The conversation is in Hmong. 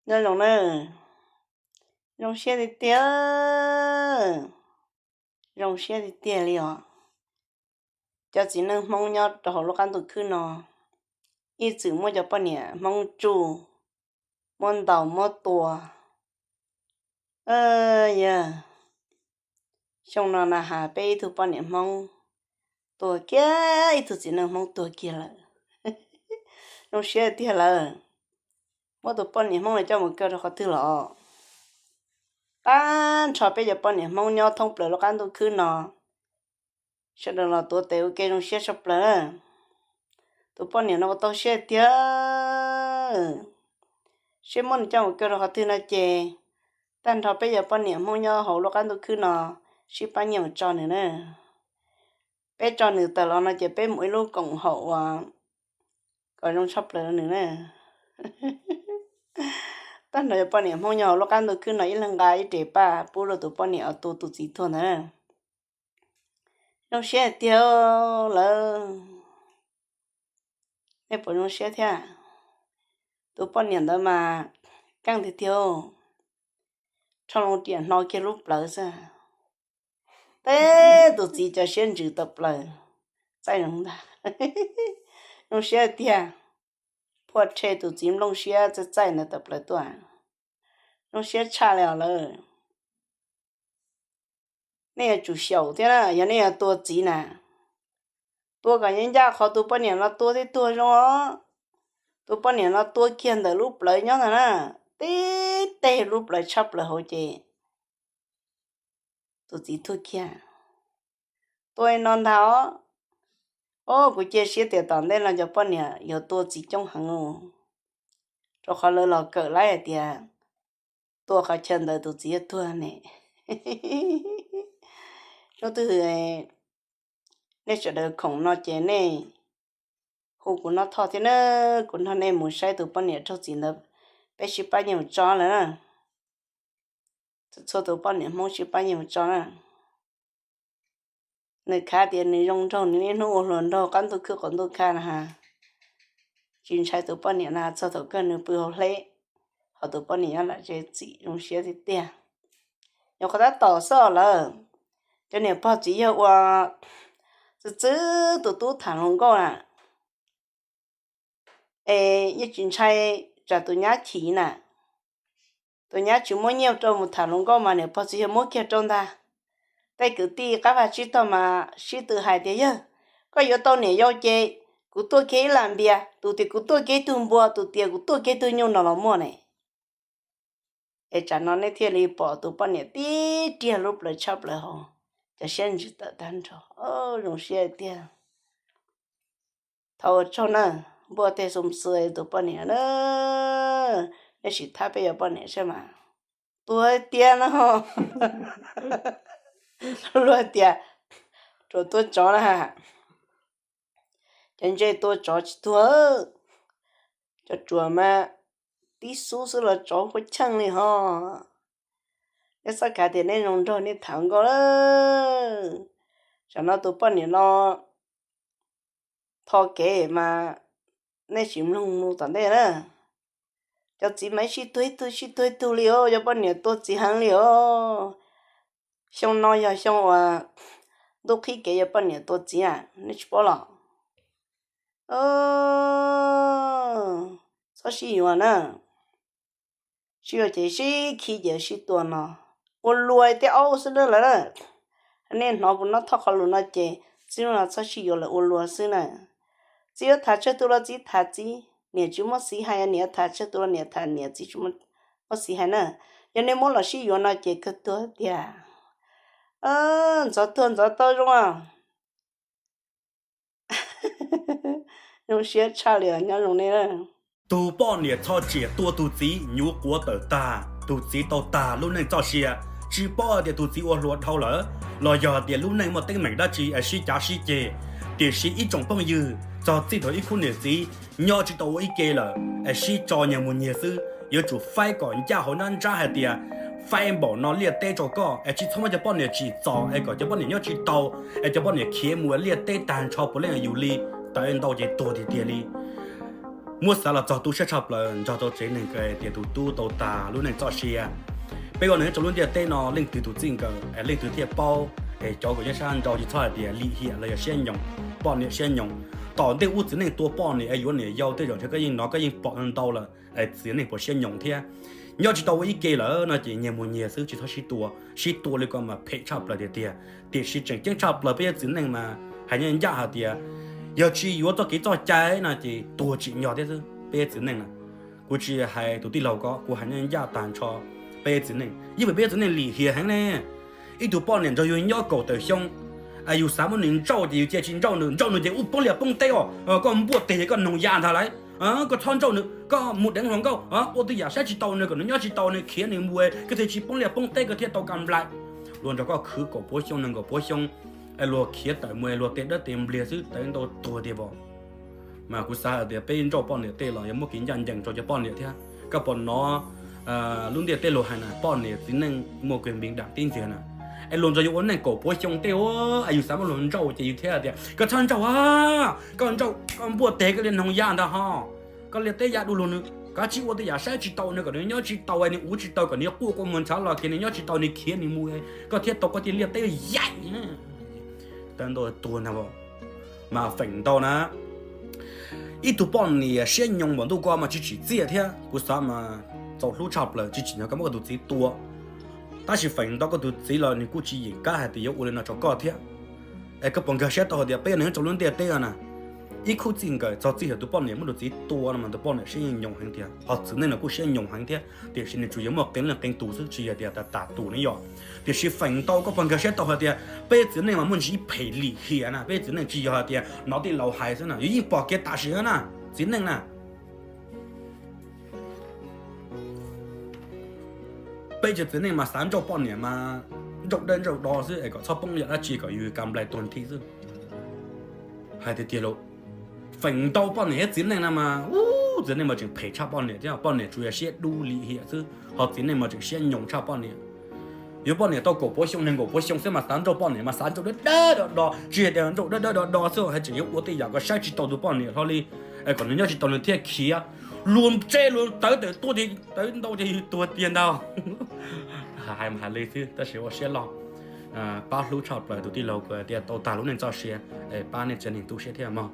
Nyob zoo na, zoo siab tiag tiag, zoo siab tiag tiag li os. Cov txiv neej Hmoob nyob rau hauv lub qab ntuj khwb no, ib txwm muab cov poj niam Hmoob tsuj, muab ntaus muab tua. Yog xyoo no na has peb ib tug poj niam Hmoob tuag kiag, ib tug txiv neej Hmoob tuag kiag lawm. Zoo siab tiag lawm, muab tus poj niam Hmoob no coj mus kaw rau qhov twg los? Tag nrho peb cov poj niam Hmoob nyob thoob plaws lub qab ntuj khwb no, sawv daws los tuav tes ua ke zoo siab tshaj plaws. Tus poj niam no ua tau siab tiag, seb muab nws coj mus kaw rau qhov twg no ces tag nrho peb cov poj niam Hmoob nyob hauv lub qab ntuj khwb no sib pab nyiaj mus tso nws na. Peb tso nws tawm los no ces peb mus ib lub koom haum uas kom zoo tshaj plaws rau nws na. Tag nrho cov poj niam Hmoob nyob hauv lub qab ntuj khwb no ib leeg nqa ib re paj pub rau tus poj niam uas tua tus txiv tuag ntawd na. Zoo siab tiag lawm, nej puas zoo siab thiab? Tus poj niam ntawd mas keej tiag tiag, rho loo riam hno kiag lub plawv xwb, teb tus txiv cov siab ntsws tawm plaws, txaij zoo ntag. Zoo siab tiag, phua rhe tus txiv nplooj siab txaij txaij ntawd tawm plaws tuaj. Zoo siab tshaj li os lawm. Nej yuav tsum xyaum thiab na, yog nej yuav tua txiv na, tua kom ncaj ncaj qhov tus poj niam no tua thiab tuag zoo os. Tus poj niam no tua kiag ntawm lub plawv nyob ntag na, tib teg lub plawv tshaj plaws hauv ces tus txiv tuag kiag. Tua li no ntag os. Os, kuv cia siab tias tom ntej no cov poj niam yuav tua txiv coob heev, rau qhov lawv los kawm lawm hais tias tua qhov chaw ntawd tus txiv yuav tuag ne. Hnub twg nej sawv daws khoom no ces nej hu kuv Noj Thoj thiab na, kuv nrog nej mus saib tus poj niam raug txim ntawd, peb sib pab nyiaj mus tso lawm na. Txhua tus poj niam Hmoob sib pab nyiaj mus tso na. Nws khav tias nws zoo nraug, nws niaj hnub ua hluas nraug qab ntuj khwb qaum ntuj khwb na has, tsis ntshai tus poj niam na, txog thaum kawg nws pw hauv hleb, ho tus poj niam nyob nram tsev txim zoo siab tiag tiag. Nyuam qhuav tab tom xwb lawm, cov niam pog txiv yawg ua txwv txwv tus tub tham hluas nkauj na, es yeej tsis ntshai tsam tus nyab chim na. Tus nyab tsis muab nyiaj rau mus tham hluas nkauj mas niam pog txiv yawg muab kiag rau ntag. Tej kwv tij qab vaj tsib taug mas sib tw hais tias yawg, koj yuav tau niam yau ces kuv tuaj kiag ib lam npias, tus tias kuv tuaj kiag ib tug npua, tus tias kuv tuaj kiag ib tug nyuj no los muaj ne. Es tsam no nej thiaj li pom tus poj niam tib riag lub plawv tshaj plaws hauv, cov siab ntsws tawm tag nrho, zoo siab tiag. Thov ua tsaug na, npuaj tej xoo xwm tus poj niam na, nej sim thab peb yuav poj niam saib mas, tuag tiag no, luag tias ruam tua tsov na, cov ntse tua tsov tsis tuag, cov ruam mas tib xub xwb los tsov huab cheej li ho. Nej txhob khav tias nej zoo nraug nej tham nkauj lawm. Tsam no tus poj niam no tho kev mas nej sim mloog mus tom ntej na. Cov txiv mas ib sij tuag ib tug, ib sij tuag ib tug li os, cov poj niam tua txiv heev li os. Xyoo no yog xyoo uas ntuj qhib kev cov poj niam tua txiv, nej tsis paub los? Txhob sib yuav na. Sib yuav ces sib khi ces sib tua no, ua luag tej aub xwb na lawm. Nej hnov kuv Noj Thoj qhov lus no ces txij no txhob sib yuav lawm, ua luag xwb na. Txiv yuav tham tsawg tus los txiv tham txiv, niam tsis muaj txiv hais, niam yuav tham tsawg tus los niam tham niam, txiv tsis muaj txiv hais na. Yog nej muab los sib yuav no ces kawg tuag tiag. Ntxov tuag ntxov tau zoo. Zoo siab tshaj li nyob zoo nej. Tus poj niam txho tsiam tua tus txiv nyuv quav tawm tag, tus txiv tau tag lub neej txoj sia. Tsis paub hais tias tus txiv ua hluas dhau lawm los yog hais tias lub neej muaj teeb meem dab tsi es sib cav sib ceg. Tiam sis ib tsoom phooj ywg, txog txij thaum ib khub niam txiv nyob tsis tau ua ib ke lawm es sib tso nyias mus nyias xwb, yuav tsum faib kom ncaj hauv nab ntsab hais tias faib npaum no liaj teb rau koj es tsis txhob muab cov poj niam tsim txom es kom cov poj niam nyob tsis tau, es cov poj niam khiav mus liaj teb tag nrho puav leej yus li, tawv ntau ces tuag tiag tiag li. Muab xav los txog tu siab tshaj plaws nrog rau tsev neeg kws tias tus tub tau tag lub neej txoj sia. Peb ua neej nyob rau lub ntiaj teb no leej twg tus txij nkawm es leej twg thiaj paub, es cov uas nyob sab nraud tsis txhob hais tias lim hiam los yog siab nyoos, poj niam siab nyoos. Tom ntej ub txiv neej tua poj niam es yuav niam yau tej zaum ntshe koj yeej hnov koj yeej pom ntau lawm, txiv neej puas siab nyoos thiab. Nyob tsis tau ua ib ke lawm no ces nyias mus nyias xwb, tsis txhob sib tua, sib tua li ko mas phem tshaj plaws tiag tiag. Tiam sis tseem ceeb tshaj plaws peb cov txiv neej mas hais ncaj ncaj hais tias yog tsis yuav txoj kev txoj cai no ces tuag tsim nyog thiab xwb peb cov txiv neej na. Kuv tsis hais tus tij laug ko, kuv hais ncaj ncaj tag nrho peb cov txiv neej, yeej vim peb cov txiv neej lim hiam heev ne. Ib tug poj niam nrog yus nyob kaum tawm xyoo, yus xav muab nws nrauj ces yus cia tsis nrauj nws, nrauj nws ces ua poob liaj poob teb os, koj npuaj teg ces koj noog ya ntag lauj. Koj txhob nrauj nws, koj mus deev hluas nkauj, ua tej yam saib tsis taus nws kom nws nyob tsis tau, nws khiav nws mus, koj thiaj tsis poob liaj poob teb, koj thiaj tau kam nplai. Luag nrog koj khwv kaum puav xyoo nees nkaum puav xyoo, luag khiav tawm mus luag tes dawb tes npliag xwb tawv ntau tuag tiag pom. Mas kuv xav hais tias peb nrauj poj niam tej los yuav muab kev ncaj ncees rau cov poj niam thiab. Koj puas hnov lub ntiaj teb luag hais na, poj niam txiv neej muaj kev npees dam tib ntxiag na. Es luag nrog yus ua neej kaum puav xyoo tej, es yus xav muab luag nrauj ces yus thiaj tias koj txhob nrauj, koj nrauj koj npuaj teg koj li noog ya ntag ho. Koj liaj teb ya du lug nws, koj tsis ua tej yam saib tsis taus nws kom nws nyob tsis tau, nws ua tsis tau kom nws quaj quaj mus ntshav los kiag nws nyob tsis tau nws khiav nws mus, koj thiaj tau koj cia liaj teb yaim. Tawv ntau tuag ntag. Mas feem ntau na, ib tug poj niam siab nyoos npaum ntuj ko mas tsis tsim txiaj thiab, kuv xav mas txaus hlub tshaj plaws tsis tsim nyog koj muab koj tus txiv tua. Tab sis feem ntau koj tus txiv los nws kuj tsis yeem kab hais tias yuav ua li no rau koj thiab. Es koj puas nkag siab tau hais tias peb neeg nyob rau lub ntiaj teb no na, ib khub txij nkawm txog txij thaum tus poj niam muab tus txiv tua no mas tus poj niam siab yeej nyoos heev tiag, ho txiv neej los kuj siab nyoos heev thiab, tiam sis nws tsuas yog muaj qee leej qee tus xwb, tsis yog tias tas tas tus ne yom. Tiam sis feem ntau koj puas nkag siab tau hais tias peb txiv neej mas muaj ntsis ib phem lim hiam na, peb txiv neej tsis yog hais tias hnov tij laug hais xwb na, yus yeej pom kev tam sim na, txiv neej na. Peb cov txiv neej mas xav nrauj poj niam mas nrauj dawb nrauj do xwb es kom txhob poob yam dab tsi kom yus kam nplai tuag nthi xwb. Hais tiag tiag lauj, feem ntau poj niam thiab txiv neej na mas, ub, txiv neej mas tseem phem tshaj poj niam thiab, poj niam tsuas yog siab dub lim hiam xwb, ho txiv neej mas tseem siab nyoos tshaj poj niam. Yuav poj niam tau kaum puav xyoo nees nkaum puav xyoo xwb mas xav nrauj poj niam mas xav nrauj dawb dawb do do, tsis hais tias nrauj dawb dawb do do xwb, hais tseem yuav ua tej yam kom saib tsis taus tus poj niam hlo li, kom nws nyob tsis tau nws thiaj khiav. Luag tseb luag tawv tawm tuaj ces tawv ntau ces yus tuag tiag ntag. Hais mas hais li xwb tab sis ua siab loj. Pab hlub tshaj plaws tus tij laug kws tias tau tag lub neej txoj sia, pab nej tsev neeg tu siab thiab mog.